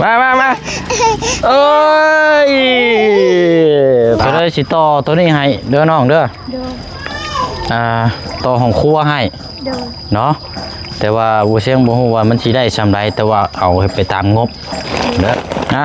ມາ ມາ ມາ ໂອ້ຍ ກໍເລີຍຊິຕໍ່ໂຕນີ້ໃຫ້ເດີນ້ອງເດີ. ໂດຍ. ອ່າ ຕໍ່ຫ້ອງຄົວໃຫ້ ໂດຍ ເນາະ. ແຕ່ວ່າບໍ່ ຊຽງບໍ່ຮູ້ວ່າມັນຊິໄດ້ສ່ຳໃດ ແຕ່ວ່າເອົາໃຫ້ໄປຕາມງົບເດີນະ.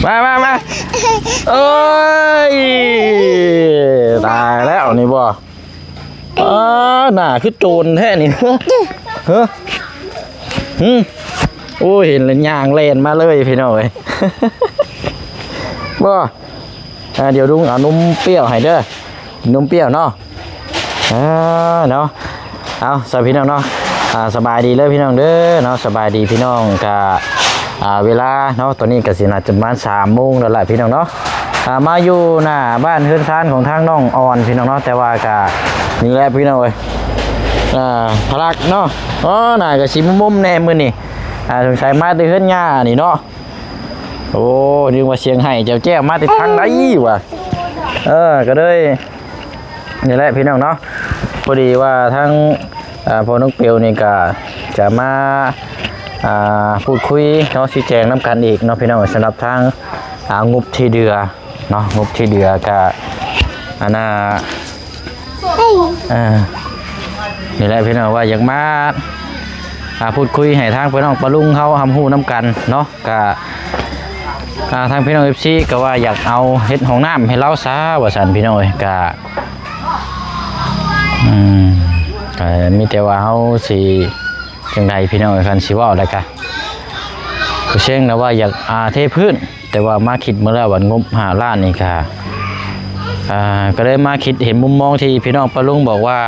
ມາ ມາ ມາ ໂອ້ຍ ຕາຍແລ້ວນີ້ບໍ່. ອ້າ ໜ້າຄືໂຈນແທ້ນີ້. ເຮີ ຫື ໂອ້ຍ ເຫັນແລ້ວຍ່າງແລ່ນມາເລີຍພີ່ນ້ອງເອີຍ. ບໍ່ ອ່າ ດຽວລຸງເອົານົມປ່ຽວໃຫ້ເດີ ນົມປ່ຽວເນາະ. ອ່າ ເນາະ ເອົາ ສະ ພີ່ນ້ອງເນາະ. ອ່າ ສະບາຍດີເດີພີ່ນ້ອງເດີເນາະ ສະບາຍດີພີ່ນ້ອງ. ກະ ອ່າ ເວລາເນາະ ຕອນນີ້ກະຊິໜ້າຈະປະມານສາມໂມງແລ້ວລະພີ່ນ້ອງເນາະ. ອ່າ ມາຢູ່ໜ້າບ້ານເຮືອນຊານຂອງທາງນ້ອງອ່ອນພີ່ນ້ອງເນາະ. ແຕ່ວ່າກະນີ້ແຫຼະພີ່ນ້ອງເອີຍ ອ່າ ພະລັກເນາະ. ອໍ ໜ້າກະຊິມົມໆແດ່ມື້ນີ້ ອ່າ ສົງໄສມາແຕ່ເຮືອນຍ່ານີ້ເນາະ. ໂອ້ ນຶກວ່າສຽງໄຫ້ແຈ້ວໆ ມາແຕ່ທາງໃດຫວາ. ເອີ ກະເລີຍ ນີ້ແຫຼະພີ່ນ້ອງເນາະ ພໍດີວ່າທາງ ອ່າ ພໍ່ນ້ອງເປວນີ້ກະຈະມາ ອ່າ ພູດຄຸຍເນາະ ຊີ້ແຈງນຳກັນອີກເນາະພີ່ນ້ອງ. ສຳລັບທາງ ອ່າ ງົບທີ່ເດືອເນາະ ງົບທີ່ເດືອກະ ອັນນ່າ ອ່າ ນີ້ແຫຼະພີ່ນ້ອງ ວ່າຢາກມາ ອ່າ ພູດຄຸຍໃຫ້ທາງພີ່ນ້ອງປ້າລຸງເຮົາຮັບຮູ້ນຳກັນເນາະ. ກະ ອ່າ ທາງພີ່ນ້ອງເອັຟຊີກະວ່າຢາກເອົາເຮັດຫ້ອງນ້ຳໃຫ້ລາວຊະວ່າຊັ້ນພີ່ນ້ອງເອີຍ. ກະ ອືມ ກະມີແຕ່ວ່າເຮົາຊິຈັ່ງໃດພີ່ນ້ອງເອີຍ. ຄັນຊິເວົ້າແລ້ວກະ ຜູ້ເສັງນະວ່າຢາກ ອ່າ ເທພື້ນ ແຕ່ວ່າມາຄິດເບິ່ງແລ້ວ ບັດງົບຫ້າລ້ານນີ້ກະ ອ່າ ກະເລີຍມາຄິດເຫັນມຸມມອງທີ່ພີ່ນ້ອງປ້າລຸງບອກວ່າ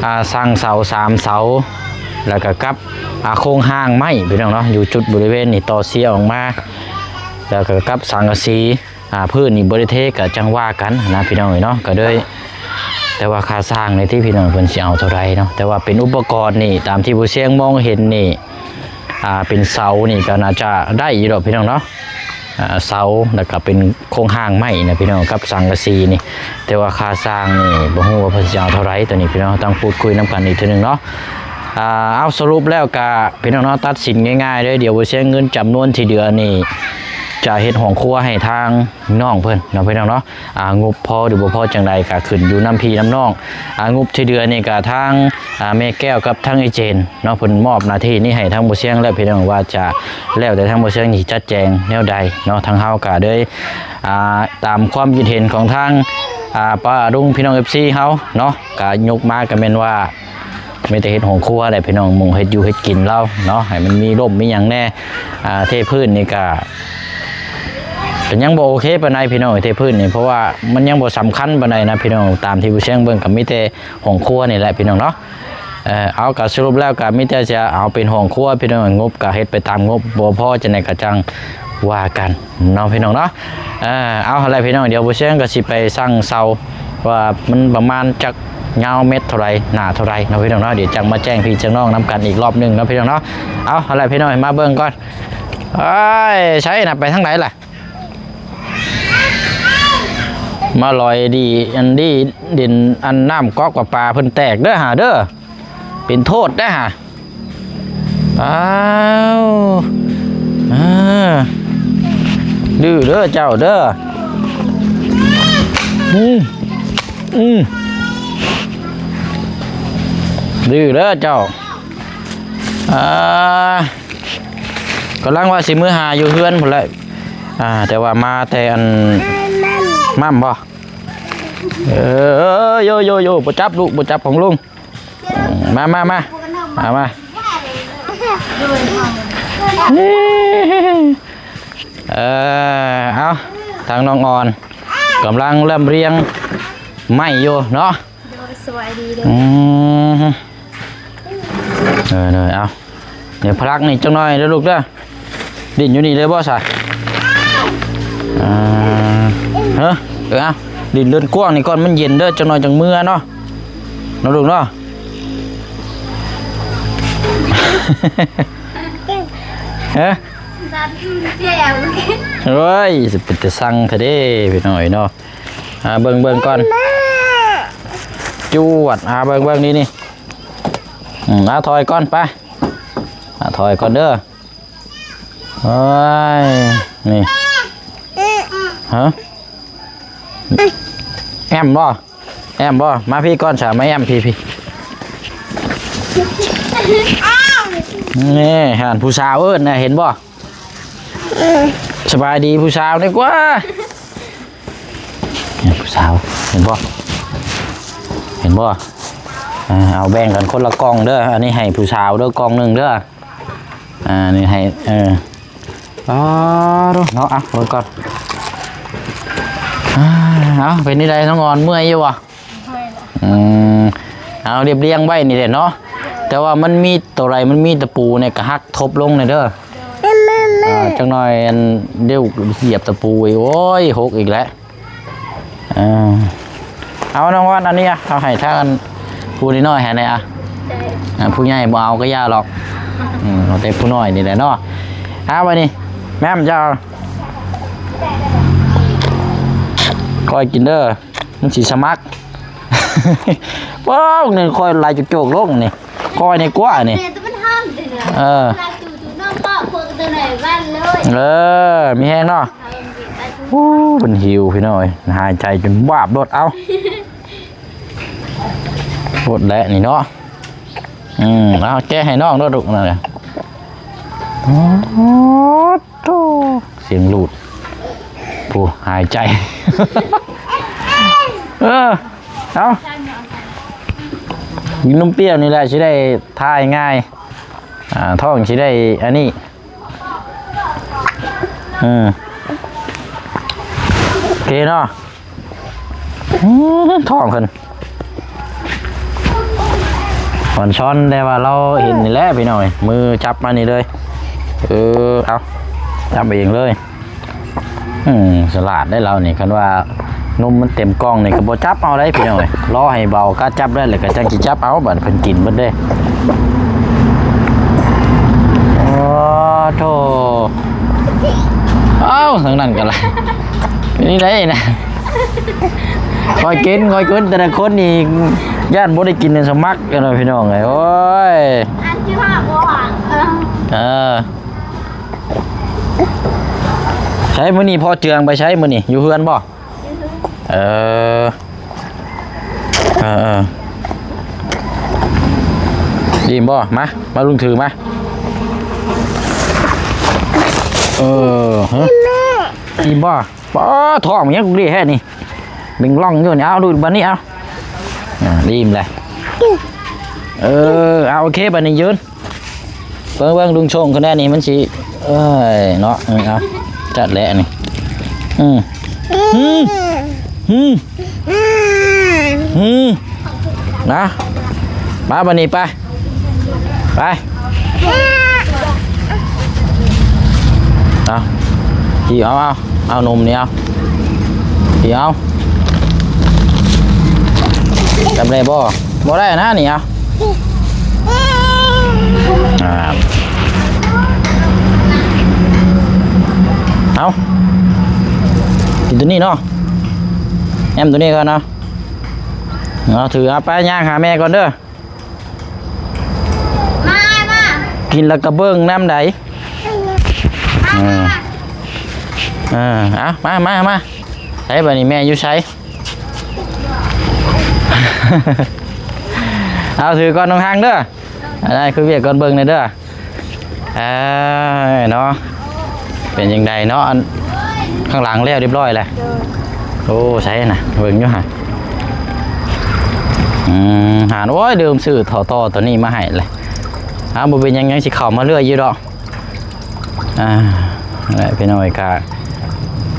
ອ່າ ສ້າງເສົາສາມເສົາ ແລ້ວກະກັບ ອ່າ ໂຄງຮ່າງໄມ້ພີ່ນ້ອງເນາະ ຢູ່ຈຸດບໍລິເວນນີ້ ຕໍ່ເສຍອອກມາ ແລ້ວກະກັບສັງກະສີ ອ່າ ພື້ນນີ້ບໍ່ໄດ້ເທກະຈັ່ງວ່າກັນນະພີ່ນ້ອງເອີຍເນາະ. ກະເລີຍ ແຕ່ວ່າຄ່າສ້າງນີ້ຕິພີ່ນ້ອງ ເພິ່ນຊິເອົາເທົ່າໃດເນາະ. ແຕ່ວ່າເປັນອຸປະກອນນີ້ ຕາມທີ່ຜູ້ເສັງມອງເຫັນນີ້ ອ່າ ເປັນເສົານີ້ກະໜ້າຈະໄດ້ຢູ່ດອກພີ່ນ້ອງເນາະ. ອ່າ ເສົາ ແລ້ວກະເປັນໂຄງຮ່າງໄມ້ນະພີ່ນ້ອງ ກັບສັງກະສີນີ້. ແຕ່ວ່າຄ່າສ້າງນີ້ບໍ່ຮູ້ວ່າເພິ່ນຊິເອົາເທົ່າໃດ ໂຕນີ້ພີ່ນ້ອງ ຕ້ອງພູດຄຸຍນຳກັນອີກເທື່ອໜຶ່ງເນາະ. ອ່າ ເອົາ ສະຫຼຸບແລ້ວກະພີ່ນ້ອງເນາະ ຕັດສິນງ່າຍໆເດີ ດຽວບໍ່ເສຍເງິນຈຳນວນທີ່ເດືອນີ້ ຈະເຮັດຫ້ອງຄົວໃຫ້ທາງນ້ອງເພິ່ນເນາະພີ່ນ້ອງເນາະ. ອ່າ ງົບພໍຫຼືບໍ່ພໍຈັ່ງໃດກະຂຶ້ນຢູ່ນຳພີ່ນຳນ້ອງ. ອ່າ ງົບທີ່ເດືອນີ້ກະທາງ ອ່າ ແມ່ແກ້ວກັບທາງເອື້ອຍເຈນເນາະ ເພິ່ນມອບໜ້າທີ່ນີ້ໃຫ້ທາງບໍ່ສຽງແລ້ວພີ່ນ້ອງ ວ່າຈະແລ້ວແຕ່ທາງບໍ່ສຽງຊິຈັດແຈງແນວໃດເນາະ. ທາງເຮົາກະເລີຍ ອ່າ ຕາມຄວາມຄິດເຫັນຂອງທາງ ອ່າ ປ້າລຸງພີ່ນ້ອງເອັຟຊີເຮົາເນາະ ກະຍົກມາກະແມ່ນວ່າ ມີແຕ່ເຮັດຫ້ອງຄົວແຫຼະພີ່ນ້ອງ ໝ່ອງເຮັດຢູ່ເຮັດກິນລາວເນາະ ໃຫ້ມັນມີຮົ່ມມີຫຍັງແດ່. ອ່າ ເທພື້ນນີ້ກະ ກະຍັງບໍ່ໂອເຄປານໃດພີ່ນ້ອງ ເທພື້ນນີ້ ເພາະວ່າມັນຍັງບໍ່ສຳຄັນປານໃດນະພີ່ນ້ອງ. ຕາມທີ່ຜູ້ສຽງເບິ່ງກະມີແຕ່ຫ້ອງຄົວນີ້ແຫຼະພີ່ນ້ອງເນາະ. ເອີ ເອົາ ກະສະຫຼຸບແລ້ວກະມີແຕ່ຈະເອົາເປັນຫ້ອງຄົວພີ່ນ້ອງ ງົບກະເຮັດໄປຕາມງົບ ບໍ່ພໍຈັ່ງໃດກະຈັ່ງວ່າກັນເນາະພີ່ນ້ອງເນາະ. ເອີ ເອົາ ຫັ້ນແຫຼະພີ່ນ້ອງ ດຽວບໍ່ສຽງກະຊິໄປສັ່ງເສົາ ວ່າມັນປະມານຈັກຍາວແມັດເທົ່າໃດ ໜາເທົ່າໃດເນາະພີ່ນ້ອງເນາະ. ດຽວຈັ່ງມາແຈ້ງພີ່ແຈ້ງນ້ອງນຳກັນອີກລອບໜຶ່ງເນາະພີ່ນ້ອງເນາະ. ເອົາ ຫັ້ນແຫຼະພີ່ນ້ອງ ໃຫ້ມາເບິ່ງກ່ອນ. ເອີຍ ໃສນະ ໄປທາງໃດລະ? ມາລອຍດີ ອັນດີ ດິນ ອັນນ້ຳກອກປາປາເພິ່ນແຕກເດີຫາເດີ ເປັນໂທດໄດ໋ຫາ. ອ້າວ ອ່າ ດື້ເດີເຈົ້າເດີ. ອືມ ອືມ ດື້ເດີເຈົ້າ. ອ່າ ກຳລັງວ່າຊິມື້ຫາຢູ່ເຮືອນພຸ້ນແຫຼະ. ອ່າ ແຕ່ວ່າມາແຕ່ອັນ ໝ່ຳບໍ່? ເອີ ໂຢ ໂຢ ໂຢ ບໍ່ຈັບລູກ ບໍ່ຈັບຂອງລຸງ. ມາ ມາ ມາ ມາ ມາ. ເອີ ເອົາ ທາງນ້ອງອ່ອນກຳລັງລຳລຽງໄມ້ຢູ່ເນາະ. ໂດຍ ສະບາຍດີເດີ. ອືມ ເອີ ເອີ ເອົາ ດຽວພະລັກນີ້ຈັກໜ້ອຍເດີລູກເດີ. ຫຼິ້ນຢູ່ນີ້ເລີຍບໍ່ຊະ? ອ່າ ເອີ ຫຼິ້ນເດີ່ນກວ້າງນີ້ກ່ອນ ມັນເຢັນເດີ ຈັກໜ້ອຍຈັ່ງເມືອເນາະ ເນາະລູກເນາະ. ຮະ? ໂອ້ຍ ຊິເປັນຕາຊັງແທ້ເດ້ພີ່ນ້ອງເອີຍເນາະ. ອ່າ ເບິ່ງ ເບິ່ງກ່ອນ ຈວດ. ອ່າ ເບິ່ງ ເບິ່ງ ນີ້ ນີ້ ອືມ ອ່າ ຖອຍກ່ອນ ໄປ ອ່າ ຖອຍກ່ອນເດີ. ໂອ້ຍ ນີ້ ຮະ? ແອ້ມບໍ່? ແອ້ມບໍ່? ມາພີ້ກ່ອນຊະ ມາແອ້ມພີ້ ພີ້. ນີ້ ຫັ້ນ ຜູ້ສາວເອີ້ນນະ ເຫັນບໍ່? ສະບາຍດີຜູ້ສາວນີ້ກວ່າ. ນີ້ ຜູ້ສາວ ເຫັນບໍ່? ເຫັນບໍ່? ອ່າ ເອົາແບ່ງກັນຄົນລະກ່ອງເດີ. ອັນນີ້ໃຫ້ຜູ້ສາວເດີ ກ່ອງໜຶ່ງເດີ. ອ່າ ນີ້ໃຫ້ ເອີ ອໍ ເນາະ ອ່ະ ເບິ່ງກ່ອນ. ອ່າ ເອົາ ເປັນຈັ່ງໃດນ້ອງອອນ ເມື່ອຍຢູ່ບໍ່? ເມື່ອຍລະ. ອືມ ເອົາ ລຽບລຽງໄວ້ນີ້ແຫຼະເນາະ. ແຕ່ວ່າມັນມີໂຕໃດມັນມີຕະປູນີ້ກະຫັກທົບລົງແດ່ເດີ. ອ່າ ຈັກໜ່ອຍອັນ ດຽວຢຽບຕະປູອີກ ໂອ້ຍ ຫົກອີກແລ້ວ. ເອີ ເອົານ້ອງວັນ ອັນນີ້ອະ ເອົາໃຫ້ທາງອັນຜູ້ນ້ອຍໆໃຫ້ແດ່ອະ. ໂດຍ. ອ່າ ຜູ້ໃຫຍ່ບໍ່ເອົາກະຢ່າຫຼອກ. ອືມ ເອົາແຕ່ຜູ້ນ້ອຍນີ້ແຫຼະເນາະ. ເອົາບາດນີ້ ແມ່ມເຈົ້າ ຄ່ອຍກິນເດີ ມັນຊິສະໝັກ. ວ້າວ ນີ້ຄ່ອຍໄຫຼໂຈກໆລົງນີ້ ຄ່ອຍນີ້ກວ່ານີ້. ແມ່ນແຕ່ມັນຮ້ອນເດ້. ເອີ ລາຍຕູຕູນ້ອງເກາະພວກຕົວໃຫຍ່ບ້ານເລີຍ. ເອີ ມີແຮງເນາະ. ໂອ້ ເພິ່ນຫິວພີ່ນ້ອງເອີຍ ຫາຍໃຈຈົນວາບໂລດ. ເອົາ ໂລດແຫຼະນີ້ເນາະ. ອືມ ເອົາແກະໃຫ້ນ້ອງໂລດລູກ ນັ້ນແຫຼະ. ໂອ້ໂຫ ສຽງຫຼູດ ຜູ້ຫາຍໃຈ. ເອີ ເອົາ ກິນນົມປ່ຽວນີ້ແຫຼະ ຊິໄດ້ຖ່າຍງ່າຍ ອ່າ ທ້ອງຊິໄດ້ອັນນີ້. ອືມ ໂອເຄເນາະ. ອືມ ທ້ອງເພິ່ນ ອອນຊອນ ແຕ່ວ່າລາວເຫັນນີ້ແຫຼະພີ່ນ້ອງເອີຍ ມືຈັບມານີ້ເລີຍ. ເອີ ເອົາ ຈັບເອງເລີຍ. ອືມ ສະຫຼາດໄດ໋ລາວນີ້ ຄັນວ່ານົມມັນເຕັມກ່ອງນີ້ກະບໍ່ຈັບເອົາໄດ໋ພີ່ນ້ອງເອີຍ ລໍໃຫ້ເບົາກະຈັບໄດ້ແລ້ວກະຈັ່ງຊິຈັບເອົາ. ບາດເພິ່ນກິນເບິດເດ້. ໂອ້ໂທ ເອົ້າ ທາງນັ້ນກະລະ ເປັນຈັ່ງໃດນະ? ຄ່ອຍກິນ ຄ່ອຍກິນ ແຕ່ລະຄົນນີ້ຢ້ານບໍ່ໄດ້ກິນສະໝັກກັນເນາະພີ່ນ້ອງເອີຍ. ໂອ້ຍ ອັນທີ່ວ່າບໍ່ຫວານ ເອີ ເອີ ໃສມື້ນີ້ພໍ່ເຈືອງໄປໃສມື້ນີ້ ຢູ່ເຮືອນບໍ່? ເອີ ເອີ ເອີ ອີ່ມບໍ່? ມາ ມາລຸງຖືມາ. ເອີ ຮະ ອີ່ມບໍ່? ປ້າ ທ້ອງມັນຍັງເລະແທ້ນີ້ ເບັ່ງລ່ອງຢູ່ນີ້. ເອົາ ດູດບາດນີ້ ເອົາ ອ່າ ອີ່ມແລ້ວ. ເອີ ເອົາ ໂອເຄ ບາດນີ້ຢືນ. ເບິ່ງ ເບິ່ງລຸງຊົງຄົນແນ່ນີ້ມັນຊິ ເອີຍເນາະ. ເອີ ເອົາ ຈັດແຫຼະນີ້. ອືມ ອືມ ອືມ ອືມ ນະ ມາບາດນີ້ ໄປ ໄປ. ເອົາ ອີ່ເອົາ ເອົາ ເອົານົມນີ້ ເອົາ ອີ່ເອົາ ຈຳໄດ້ບໍ່? ບໍ່ໄດ້ນະນີ້ ເອົາ ອ່າ ເອົາ ກິນໂຕນີ້ເນາະ ແອ້ມໂຕນີ້ກ່ອນເນາະ. ເອົາ ຖື ເອົາ ໄປ ຍ່າງຫາແມ່ກ່ອນເດີ. ມາ ມາ ກິນແລ້ວກະເບິ່ງນຳໃດ໋. ເອີ ເອີ ເອົາ ມາ ມາ ມາ. ໃສບາດນີ້ ແມ່ຢູ່ໃສ? ເອົາ ຖືກ່ອນນ້ອງຮັງເດີ. ໄດ້ ຄຸຍວຽກກ່ອນ ເບິ່ງແດ່ເດີ. ເອີ ເນາະ ເປັນຈັ່ງໃດເນາະ? ອັນຂ້າງຫຼັງແລ້ວຮຽບຮ້ອຍແລ້ວ. ໂອ້ ໃສນະ ເບິ່ງຢູ່ຫະ. ອືມ ຫາ ໂອ້ຍ ລືມຊື້ທໍ່ຕໍ່ໂຕນີ້ມາໃຫ້ແຫຼະ. ອ່າ ບໍ່ເປັນຫຍັງ ຍັງຊິເຂົ້າມາເລື້ອຍຢູ່ດອກ. ອ່າ ແຫຼະ ພີ່ນ້ອງເອີຍ ກະ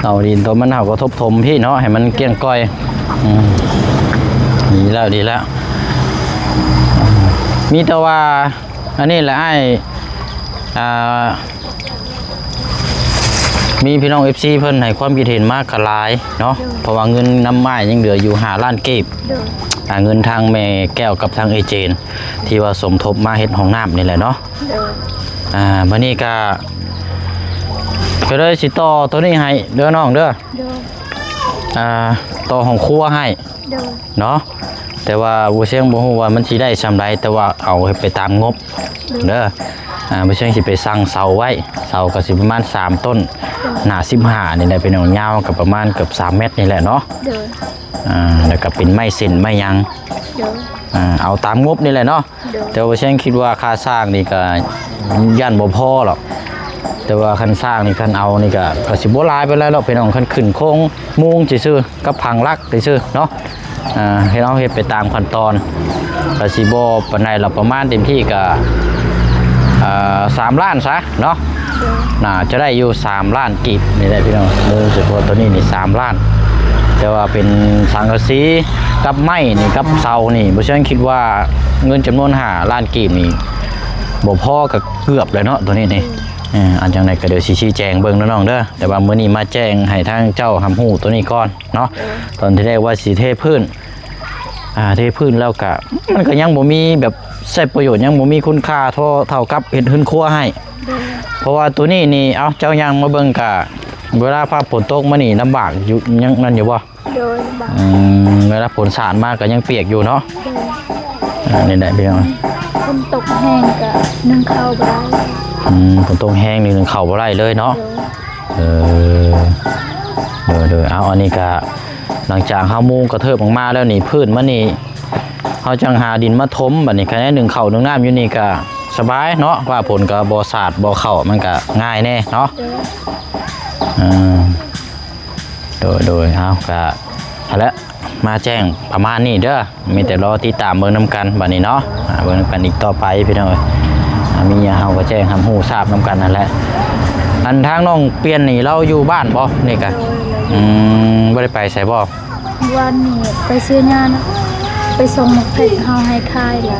ເອົາດິນໂຕມັນເຮົາກະທົບຖົມພີ້ເນາະ ໃຫ້ມັນກ້ຽງກ້ອຍ. ອືມ ດີແລ້ວ ດີແລ້ວ. ມີແຕ່ວ່າ ອັນນີ້ແຫຼະອ້າຍ ອ່າ ມີພີ່ນ້ອງເອຟຊີເພິ່ນໃຫ້ຄວາມຄິດເຫັນມາກະຫຼາຍເນາະ ໂດຍ ເພາະວ່າເງິນນຳອ້າຍຍັງເຫຼືອຢູ່ຫ້າລ້ານກີບ. ໂດຍ ອ່າ ເງິນທາງແມ່ແກ້ວກັບທາງເອື້ອຍເຈນ ທີ່ວ່າສົມທົບມາເຮັດຫ້ອງນ້ຳນີ້ແຫຼະເນາະ. ໂດຍ. ອ່າ ບັດນີ້ກໍ ກໍເລີຍຊິຕໍ່ໂຕນີ້ໃຫ້ເດີນ້ອງເດີ. ໂດຍ. ອ່າ ຕໍ່ຫ້ອງຄົວໃຫ້. ໂດຍ. ເນາະ ແຕ່ວ່າບໍ່ ຊຽງບໍ່ຮູ້ວ່າມັນຊິໄດ້ຊ່ຳໃດ ແຕ່ວ່າເອົາໄປຕາມງົບ ໂດຍ ເດີ. ອ່າ ບໍ່ ຊຽງຊິໄປສັ່ງເສົາໄວ້ ເສົາກໍຊິປະມານສາມຕົ້ນ ໂດຍ ໜ້າສິບຫ້ານີ້ແຫຼະພີ່ນ້ອງ ຍາວກໍປະມານເກືອບສາມແມັດນີ້ແຫຼະເນາະ. ໂດຍ. ອ່າ ແລ້ວກໍເປັນໄມ້ເສັ້ນໄມ້ຫຍັງ ໂດຍ ອ່າ ເອົາຕາມງົບນີ້ແຫຼະເນາະ. ໂດຍ. ແຕ່ວ່າແຊງຄິດວ່າຄ່າສ້າງນີ້ກໍຢ້ານບໍ່ພໍຫຼອກ ແຕ່ວ່າຄັນສ້າງນີ້ ຄັນເອົານີ້ກໍ ກໍຊິບໍ່ຫຼາຍປານໃດດອກພີ່ນ້ອງ ຄັນຂຶ້ນໂຄງມຸງຊື່ໆ ກັບຜັງຫຼັກຊື່ໆເນາະ. ອ່າ ເຮັດ ເຮົາເຮັດໄປຕາມຂັ້ນຕອນ ກໍຊິບໍ່ປານໃດດອກ ປະມານເຕັມທີ່ກໍ ເອີ ສາມລ້ານຊະເນາະ. ໂດຍ. ໜ້າຈະໄດ້ຢູ່ສາມລ້ານກີບນີ້ແຫຼະພີ່ນ້ອງ ໂດຍສະເພາະໂຕນີ້ນີ້ສາມລ້ານ ແຕ່ວ່າເປັນສັງກະສີກັບໄມ້ນີ້ກັບເສົານີ້ ບໍ່ ຊຽງຄິດວ່າເງິນຈຳນວນຫ້າລ້ານກີບນີ້ ບໍ່ພໍກໍເກືອບແລ້ວເນາະ ໂຕນີ້ນີ້. ເອີ ອັນຈັ່ງໃດກໍດຽວຊິຊີ້ແຈງເບິ່ງເດີນ້ອງເດີ ແຕ່ວ່າມື້ນີ້ມາແຈ້ງໃຫ້ທາງເຈົ້າຮັບຮູ້ໂຕນີ້ກ່ອນເນາະ. ໂດຍ. ຕອນທີ່ແລກວ່າຊິເທພື້ນ ອ່າ ເທພື້ນແລ້ວກະ ມັນກໍຍັງບໍ່ມີແບບໃຊ້ປະໂຫຍດ ຍັງບໍ່ມີຄຸນຄ່າເທົ່າ ເທົ່າກັບເຮັດເຮືອນຄົວໃຫ້. ໂດຍ. ເພາະວ່າໂຕນີ້ນີ້ ເອົ້າ ເຈົ້າຍ່າງມາເບິ່ງກະ ເວລາຟ້າຝົນຕົກມານີ້ລຳບາກຢູ່ ຍັງນັ້ນຢູ່ບໍ່? ໂດຍ ລຳບາກ. ອືມ ເວລາຝົນສາດມາກໍຍັງປຽກຢູ່ເນາະ. ໂດຍ. ອ່າ ນີ້ແຫຼະພີ່ນ້ອງ ຝົນຕົກແຮງກໍໜຶ້ງເຂົ້າບໍ່ໄດ້. ອືມ ຝົນຕົກແຮງນີ້ໜຶ້ງເຂົ້າບໍ່ໄດ້ເລີຍເນາະ. ໂດຍ. ເອີ ໂດຍໆ ເອົາ ອັນນີ້ກະ ຫຼັງຈາກເຮົາມຸງກະເທີບອອກມາແລ້ວນີ້ ພື້ນມັນນີ້ ເຮົາຈັ່ງຫາດິນມາຖົມ ບັດນີ້ຄັນໄດ້ໜຶ້ງເຂົ້າໜຶ້ງນ້ຳຢູ່ນີ້ກະສະບາຍເນາະ ຟ້າຝົນກະບໍ່ສາດບໍ່ເຂົ້າ ມັນກະງ່າຍແດ່ເນາະ. ໂດຍ. ເອີ ໂດຍໆ ເອົາ ກະຫັ້ນແຫຼະ ມາແຈ້ງປະມານນີ້ເດີ ມີແຕ່ລໍຕິດຕາມເບິ່ງນຳກັນບັດນີ້ເນາະ. ອ່າ ເບິ່ງນຳກັນອີກຕໍ່ໄປພີ່ນ້ອງເອີຍ ອ່າ ມີຫຍັງເຮົາກໍແຈ້ງຮັບຮູ້ຊາບນຳກັນຫັ້ນແຫຼະ. ອັນທາງນ້ອງປ່ຽນນີ້ ລາວຢູ່ບ້ານບໍ່ນີ້ກະ? ໂດຍ. ອືມ ບໍ່ໄດ້ໄປໃສບໍ່? ວານນີ້ໄປຊື້ຫຍ້ານະ ໄປສົ່ງໝາກເຜັດເຮົາໃຫ້ຂາຍລະ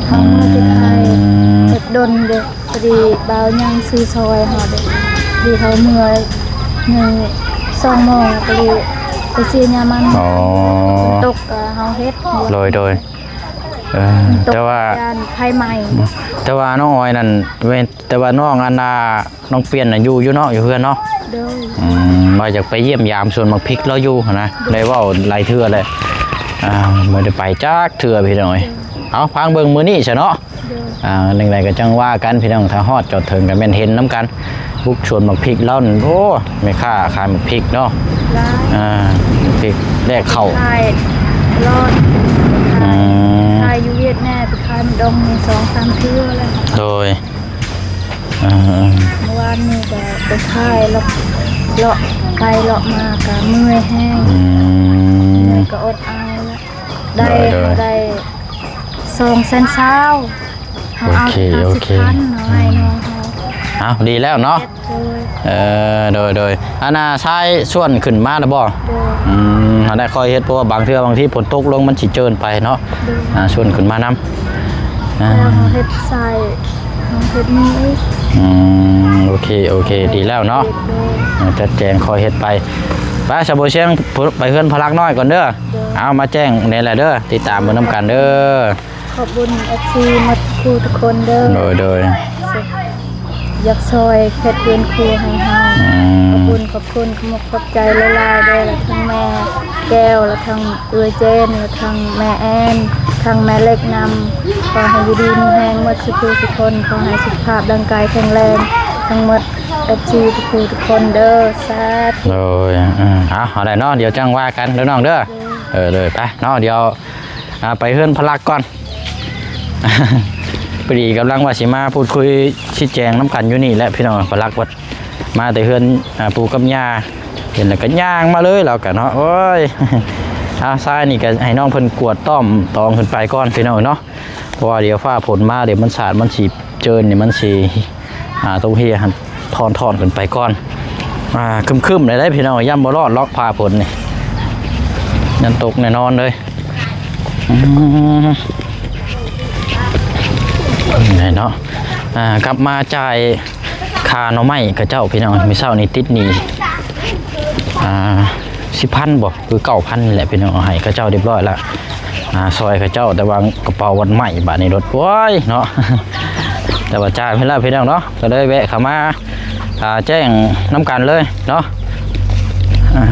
ເຮົາເມືອແຕ່ໄທ ອືມ ເຮັດດົນເດ້. ພໍດີບ່າວຍັງຊື້ຊ່ອຍເຮົາເດ້ ດີເຮົາເມືອໜຶ່ງສອງໂມງ ກໍເລີຍໄປຊື້ຫຍ້າມັນ. ອໍ ຝົນຕົກກໍເຮົາເຮັດ. ໂດຍໆ ເອີ ແຕ່ວ່າຢ້ານໄຟໄໝ້. ແຕ່ວ່ານ້ອງອອຍນັ້ນ ແມ່ນ ແຕ່ວ່ານ້ອງອັນນ່າ ນ້ອງປ່ຽນນະ ຢູ່ ຢູ່ເນາະ ຢູ່ເຮືອນເນາະ. ໂດຍ. ອືມ ວ່າຢາກໄປຢ້ຽມຢາມສວນໝາກພິກລາວຢູ່ຫັ້ນນະ ໂດຍ ໄດ້ເວົ້າຫຼາຍເທື່ອແລ້ວ ອ່າ ບໍ່ໄດ້ໄປຈັກເທື່ອພີ່ນ້ອງເອີຍ. ໂດຍ. ເອົາ ຟັງເບິ່ງມື້ນີ້ຊະເນາະ. ໂດຍ. ອ່າ ຈັ່ງໃດກໍຈັ່ງວ່າກັນພີ່ນ້ອງ ຖ້າຮອດຈອດເຖິງກໍແມ່ນເຫັນນຳກັນ. ບຸກສວນໝາກພິກລາວນັ້ນ ໂອ້ ແມ່ຄ້າຂາຍໝາກພິກເນາະ. ຫຼາຍ. ອ່າ ໝາກພິກແລກເຂົ້າ ຂາຍຕະຫຼອດ. ອືມ ຂາຍຢູ່ຫວຽດແດ່ ໄປຂາຍມາດົງນີ້ສອງສາມເທື່ອແລ້ວ. ໂດຍ. ອ່າ ເມື່ອວານນີ້ກໍໄປຂາຍ ເລາະ ເລາະໄປເລາະມາກໍເມື່ອຍແຮງ. ອືມ ເມື່ອຍກໍອົດເອົາລະ. ໄດ້ ໂດຍໆ ເຮົາໄດ້ສອງແສນຊາວ ເຮົາເອົາ ໂອເຄ ຫ້າສິບພັນ ໂອເຄ ເຮົາໃຫ້ນ້ອງເຮົາ. ເອົ້າ ດີແລ້ວເນາະ. ໂດຍ. ເອີ ໂດຍໆ ອັນນ່າ ຊາຍຊວນຂຶ້ນມາແລ້ວບໍ່? ໂດຍ. ອືມ ເຮົາໄດ້ຄ່ອຍເຮັດ ເພາະວ່າບາງເທື່ອບາງທີຝົນຕົກລົງມັນຊິເຈີນໄປເນາະ. ໂດຍ. ອ່າ ຊວນຂຶ້ນມານຳ. ອ່າ ແລ້ວເຮົາເຮັດຊາຍ ເຮົາເຮັດນີ້ອີກ. ອືມ ໂອເຄ ໂອເຄ ດີແລ້ວເນາະ. ໂດຍ. ຈັດແຈງຄ່ອຍເຮັດໄປ. ໄປ ຊາວໂບຊຽງ ໄປເຮືອນພະລັກນ້ອຍກ່ອນເດີ. ໂດຍ. ເອົາ ມາແຈ້ງແດ່ແຫຼະເດີ ຕິດຕາມເບິ່ງນຳກັນເດີ. ຂອບຄຸນເອັຟຊີໝົດທຸກຜູ້ທຸກຄົນເດີ. ໂດຍ ໂດຍ. ຢາກຊ່ອຍເຮັດເຮືອນຄົວໃຫ້ເຮົາ. ອືມ ຂອບຄຸນ ຂອບຄຸນ ຂອບໃຈຫຼາຍໆເດີ ແລະທັງແມ່ແກ້ວ ແລະທັງເອື້ອຍເຈນ ແລະທັງແມ່ແອນ ທັງແມ່ເລັກນຳ. ຂໍໃຫ້ຢູ່ດີມີແຮງໝົດທຸກຜູ້ທຸກຄົນ ຂໍໃຫ້ສຸຂະພາບຮ່າງກາຍແຂງແຮງທັງໝົດ ເອັຟຊີທຸກຜູ້ທຸກຄົນເດີ. ສາທຸ. ໂດຍ. ອືມ ເອົາ ເອົາໄດ້ເນາະ ດຽວຈັ່ງວ່າກັນເດີນ້ອງເດີ. ໂດຍ. ເອີ ໂດຍ ໄປເນາະ ດຽວ ອ່າ ໄປເຮືອນພະລັກກ່ອນ. ພໍດີກຳລັງວ່າຊິມາພູດຄຸຍຊີ້ແຈງນຳກັນຢູ່ນີ້ແຫຼະພີ່ນ້ອງ. ພະລັກວ່າມາແຕ່ເຮືອນ ອ່າ ປູ່ກັບຍ່າ ເຫັນແລ້ວກໍຍ່າງມາເລີຍລາວກະເນາະ. ໂອ້ຍ ເອົາ ຊາຍນີ້ກໍໃຫ້ນ້ອງເພິ່ນກວດຕ້ອມຕອງຂຶ້ນໄປກ່ອນພີ່ນ້ອງເນາະ. ເພາະວ່າດຽວຟ້າຝົນມາ ດຽວມັນສາດ ມັນຊິເຈີນນີ້ ມັນຊິ ອ່າ ຕົກເຮຍຫັ້ນ ຖອນໆຂຶ້ນໄປກ່ອນ. ອ່າ ຄຶ້ມໆໄດ້ໆພີ່ນ້ອງ ຢ້ານບໍ່ລອດລອກຟ້າຝົນນີ້ ຢ້ານຕົກແນ່ນອນເລີຍ. ອືມ ນີ້ເນາະ. ອ່າ ກັບມາຈ່າຍຄ່າໜໍ່ໄມ້ເຂົາເຈົ້າພີ່ນ້ອງ. ມື້ເຊົ້ານີ້ຕິດໜີ້ ອ່າ ສິບພັນບໍ່ ຄືເກົ້າພັນນີ້ແຫຼະພີ່ນ້ອງ ເອົາໃຫ້ເຂົາເຈົ້າຮຽບຮ້ອຍລະ. ອ່າ ຊ່ອຍເຂົາເຈົ້າ ແຕ່ວ່າກະເປົາວັດໄໝ້ບາດນີ້ລົດ ໂອ້ຍເນາະ ແຕ່ວ່າຈ່າຍໄປແລ້ວພີ່ນ້ອງເນາະ ກະເລີຍແວະເຂົ້າມາ ອ່າ ແຈ້ງນຳກັນເລີຍເນາະ ອ່າ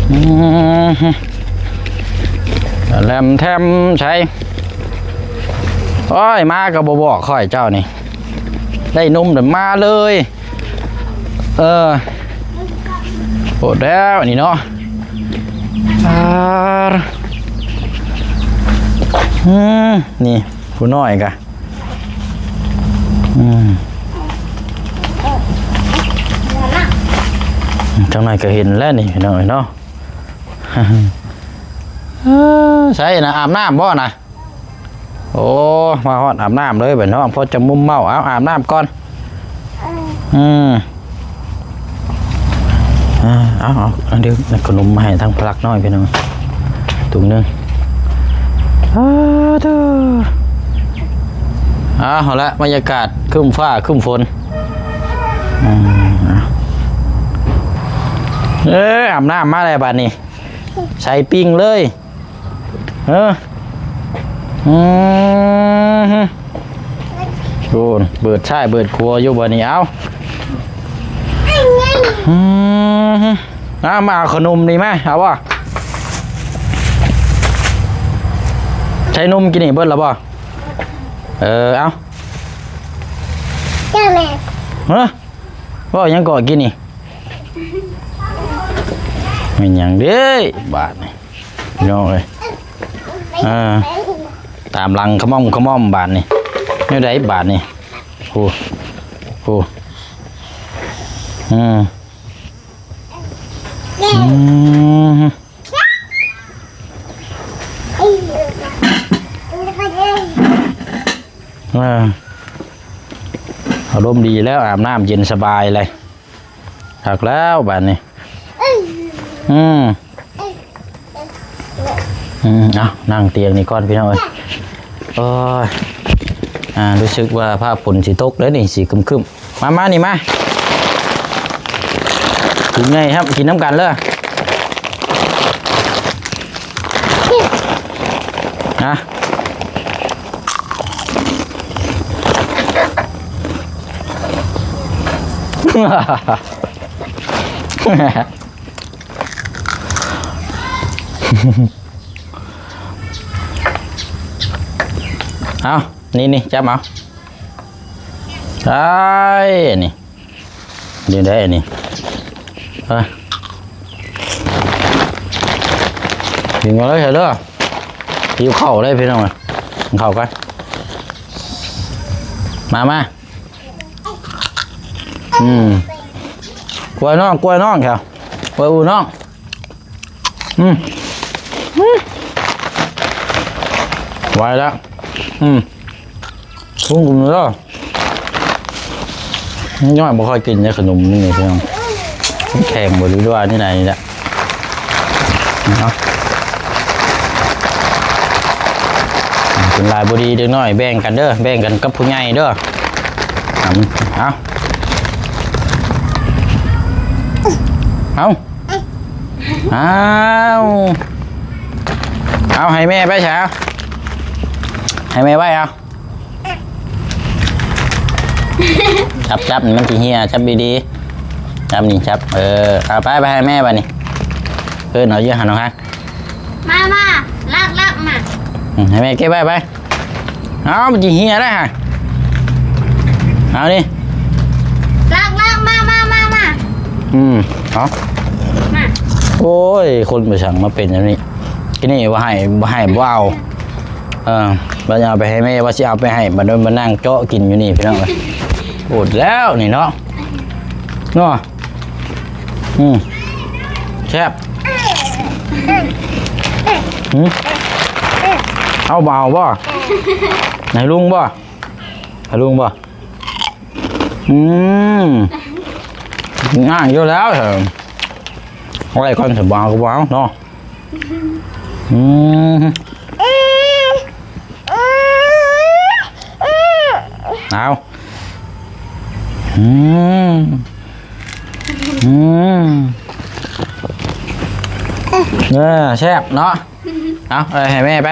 ອືມ ແຫຼມແຖມໃສ ໂອ້ຍ ມາກະບໍ່ບອກຂ້ອຍເຈົ້ານີ້ ໄດ້ນົມແລ້ວມາເລີຍ ເອີ ໂພດແລ້ວອັນນີ້ເນາະ ອ່າ ອືມ ນີ້ຜູ້ນ້ອຍກະ ອືມ ຈັກໜ້ອຍກະເຫັນແລ້ວນີ້ພີ່ນ້ອງເອີຍເນາະ ເອີ ໃສນະ ອາບນ້ຳບໍ່ນະ? ໂອ້ ມາຮອດອາບນ້ຳເລີຍບາດເນາະ ພໍຈະມຸມເມົາ ເອົາ ອາບນ້ຳກ່ອນ ອືມ ອ່າ ເອົາ ເອົາ ອັນນີ້ ຂະໜົມມາໃຫ້ທາງພະລັກນ້ອຍພີ່ນ້ອງ ຖົງໜຶ່ງ ອ່າ ເດີ ອ່າ ເອົາລະ ບັນຍາກາດຄຶ້ມຟ້າຄຶ້ມຝົນ ອືມ ເອີ ອາບນ້ຳມາແລ້ວບາດນີ້ ໃສ່ປິງເລີຍ ເອີ ອືມ ໂອ້ ເປີດຊ້າຍເປີດຂວາຢູ່ບາດນີ້ ເອົາ ອືມ ເອົາ ມາເອົາຂະໜົມນີ້ມາ ເອົາບໍ່? ໃສ່ນົມກິນນີ້ເບິດແລ້ວບໍ່? ເອີ ເອົາ ເຈົ້າແມ່ ຮະ? ເວົ້າຫຍັງເກາະກິນນີ້? ແມ່ນຫຍັງເດ້ບາດນີ້ ພີ່ນ້ອງເອີຍ ອ່າ ຕາມຫຼັງຂະໝອມຂະໝອມບາດນີ້ ແນວໃດບາດນີ້? ໂອ້ ໂອ້ ອືມ ອືມ ອ່າ ອາລົມດີແລ້ວ ອາບນ້ຳເຢັນສະບາຍເລີຍ ຄັກແລ້ວບາດນີ້ ອືມ ອືມ ເອົາ ນັ່ງຕຽງນີ້ກ່ອນພີ່ນ້ອງເອີຍ ໂອ້ຍ ອ່າ ຮູ້ສຶກວ່າຟ້າຝົນຊິຕົກເດ້ນີ້ ຊິຄຶ້ມໆ ມາ ມານີ້ມາ ກິນໄງຄັບ ກິນນຳກັນເລີຍ ນະ ເອົາ ນີ້ໆ ຈັບເອົາ ໄດ້ ອັນນີ້ ນີ້ໄດ້ ອັນນີ້ ເອີ ກິນກ່ອນເລີຍເດີ ຫິວເຂົ້າເລີຍພີ່ນ້ອງ ກິນເຂົ້າກ່ອນ ມາ ມາ ອືມ ກວຍນ້ອງ ກວຍນ້ອງ ແຖວ ກວຍອູ້ນ້ອງ ອືມ ອືມ ໄວແລ້ວ ອືມ ປຸ້ງກຸມເດີ ນ້ອຍບໍ່ຄ່ອຍກິນເດ້ຂະໜົມນີ້ພີ່ນ້ອງ ມັນແຂງບໍ່ ຫຼືວ່າແນວໃດນີ້ແຫຼະ ເອົາ ກິນຫຼາຍບໍ່ດີເດັກນ້ອຍ ແບ່ງກັນເດີ ແບ່ງກັນກັບຜູ້ໃຫຍ່ເດີ ເອົາ ເອົາ ເອົາ ເອົາ ໃຫ້ແມ່ໄປຊະ ໃຫ້ແມ່ໄວ້ ເອົາ ຈັບ ຈັບ ມັນຊິເຫ່ຍ ຈັບດີໆ ຈັບນີ້ ຈັບ ເອີ ເອົາໄປ ໄປໃຫ້ແມ່ບາດນີ້ ເອີ້ນເອົາຢູ່ຫັ້ນເນາະ ມາ ມາ ລັກ ລັກ ມາ ອືມ ໃຫ້ແມ່ເກັບໄວ້ໄປ ເອົາ ມັນຊິເຫ່ຍໄດ້ຫະ ເອົານີ້ ລັກ ລັກ ມາ ມາ ມາ ມາ ອືມ ເອົາ ມາ ໂອ້ຍ ຄົນໄປສັ່ງມາເປັນແນວນີ້ ທີນີ້ບໍ່ໃຫ້ ບໍ່ໃຫ້ ບໍ່ເອົາ ເອີ ບັດເອົາໄປໃຫ້ແມ່ ວ່າຊິເອົາໄປໃຫ້ ບັດມານັ່ງເຈາະກິນຢູ່ນີ້ພີ່ນ້ອງເອີຍ ໂອດແລ້ວນີ້ເນາະ ເນາະ ອືມ ແຊບ ຫື ເອົາບໍ່ເອົາບໍ່ ໃຫ້ລຸງບໍ່ ໃຫ້ລຸງບໍ່ ອືມ ງ່າຍຢູ່ແລ້ວ ເອົາໄວ້ກ່ອນ ຊິບໍ່ເອົາກໍບໍ່ເອົາເນາະ ອືມ ເອົາ ອືມ ອືມ ເອີ ແຊບເນາະ. ເອົາ ເອົາໃຫ້ແມ່ໄປ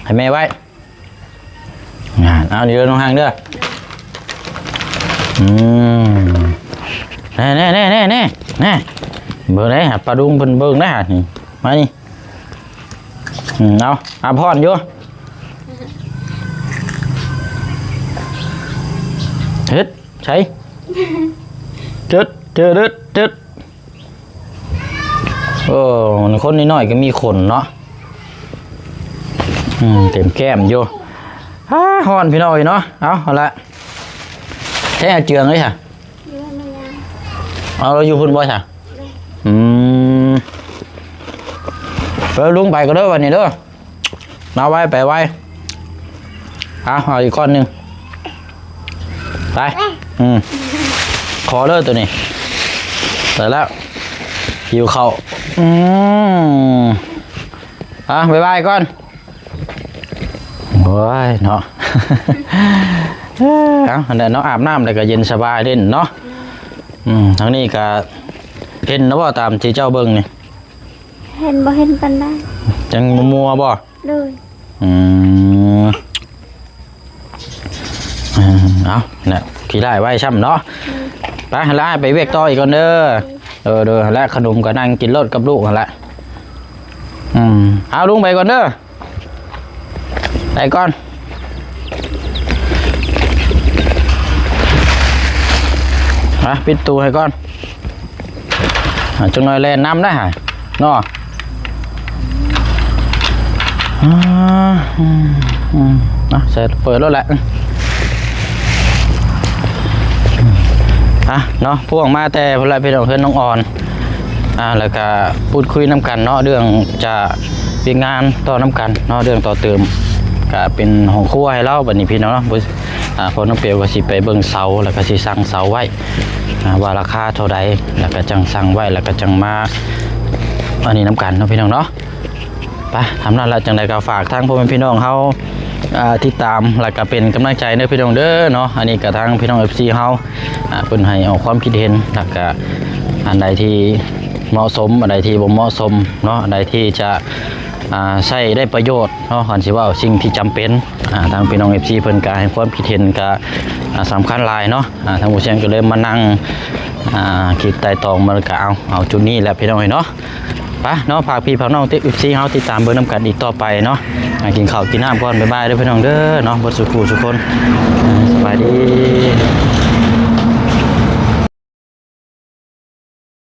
ໃຫ້ແມ່ໄວ້. ອ່າ ເອົານີ້ເດີ ນ້ອງຮັກເດີ. ອືມ ແນ່ໆໆໆໆ ເບິ່ງເດ້ ປາດຸງເພິ່ນເບິ່ງນະ ນີ້ ມານີ້. ອືມ ເອົາ ອາພອນຢູ່ ເຮັດ ໃສ່ ເຈັດ ເຈັດ ເຈັດ ເຈັດ. ໂອ້ ຄົນນ້ອຍໆກໍມີຂົນເນາະ. ອືມ ເຕັມແກ້ມຢູ່. ອາ ຮ້ອນພີ່ນ້ອງເອີຍເນາະ. ເອົາ ເອົາລະ ແທ້ເຈືອງເອີຍຊະ. ຢູ່ໃນເມືອງ. ເອົາ ລາວຢູ່ພຸ້ນບໍ່ຊະ? ອືມ ເອີ ລຸງໄປກໍເດີ ບັດນີ້ເດີ. ມາໄວ ໄປໄວ. ເອົາ ເອົາອີກກ້ອນໜຶ່ງ ໄປ. ອືມ ຂໍເລີຍໂຕນີ້ ໄປແລ້ວ ຫິວເຂົ້າ. ອືມ ອ່ະ ບາຍບາຍກ່ອນ. ໂອ້ຍເນາະ. ເອົາ ອັນນັ້ນເນາະ ອາບນ້ຳແລ້ວກໍເຢັນສະບາຍເດ້ເນາະ. ອືມ ທາງນີ້ກໍເຫັນແລ້ວບໍ່ ຕາມທີ່ເຈົ້າເບິ່ງນີ້? ເຫັນ ບໍ່ເຫັນປານໃດ. ຍັງມົວໆບໍ່? ໂດຍ. ອືມ ເອົາ ນະ ຂີ້ຮ້າຍໄວຊ້ຳເນາະ. ອືມ ໄປ ລະອ້າຍໄປວຽກຕໍ່ອີກກ່ອນເດີ. ເອີ ໂດຍ ແລະຂະໜົມກໍນັ່ງກິນໂລດກັບລູກຫັ້ນລະ. ອືມ ເອົາ ລຸງໄປກ່ອນເດີ ໄປກ່ອນ. ມາ ປິດຕູໃຫ້ກ່ອນ. ອ່າ ຈັກໜ້ອຍແລ່ນນຳໄດ້ຫາເນາະ. ອ່າ ອືມ ອືມ ອ່ະ ໃສ່ ເປີດໂລດແຫຼະ. ອ່ະ ເນາະ ພວກມາແຕ່ພຸ້ນລະ ພີ່ນ້ອງ ເຮືອນນ້ອງອອນ. ອ່າ ແລ້ວກະພູດຄຸຍນຳກັນເນາະ ເລື່ອງຈະວຽກງານຕໍ່ນຳກັນເນາະ ເລື່ອງຕໍ່ເຕີມ ກະເປັນຫ້ອງຄົວໃຫ້ລາວ. ບັດນີ້ພີ່ນ້ອງເນາະ ອ່າ ພໍ່ນ້ອງເປວກໍຊິໄປເບິ່ງເສົາ ແລ້ວກໍຊິສັ່ງເສົາໄວ້ ອ່າ ວ່າລາຄາເທົ່າໃດ ແລ້ວກໍຈັ່ງສັ່ງໄວ້ ແລ້ວກໍຈັ່ງມາອັນນີ້ນຳກັນເນາະ ພີ່ນ້ອງເນາະ. ໄປ ທຳນັ້ນລະ ຈັ່ງໃດກໍຝາກທາງພໍ່ແມ່ພີ່ນ້ອງເຮົາ ອ່າ ຕິດຕາມ ແລ້ວກໍເປັນກຳລັງໃຈເດີ ພີ່ນ້ອງເດີເນາະ. ອັນນີ້ກໍທາງພີ່ນ້ອງ ເອັຟຊີ ເຮົາ ອ່າ ເພິ່ນໃຫ້ອອກຄວາມຄິດເຫັນ ແລ້ວກໍອັນໃດທີ່ເໝາະສົມ ອັນໃດທີ່ບໍ່ເໝາະສົມເນາະ ອັນໃດທີ່ຈະ ອ່າ ໃຊ້ໄດ້ປະໂຫຍດເນາະ ຄັນຊິເວົ້າສິ່ງທີ່ຈຳເປັນ ອ່າ ທາງພີ່ນ້ອງ ເອັຟຊີ ເພິ່ນກໍໃຫ້ຄວາມຄິດເຫັນກໍ ອ່າ ສຳຄັນຫຼາຍເນາະ. ອ່າ ທາງຜູ້ຊຽງກໍເລີຍມານັ່ງ ອ່າ ຄິດໄຕ່ຕອງ ມັນກໍເອົາ ເອົາຈຸດນີ້ແຫຼະ ພີ່ນ້ອງເອີຍເນາະ. ໄປເນາະ ຝາກພີ່ຝາກນ້ອງ ເອັຟຊີ ເຮົາຕິດຕາມເບິ່ງນຳກັນອີກຕໍ່ໄປເນາະ. ອ່າ ກິນເຂົ້າກິນນ້ຳກ່ອນ ບາຍບາຍເດີ ພີ່ນ້ອງເດີເນາະ ເບິດສູ່ຜູ້ສູ່ຄົນ. ອ່າ ສະບາຍດີ.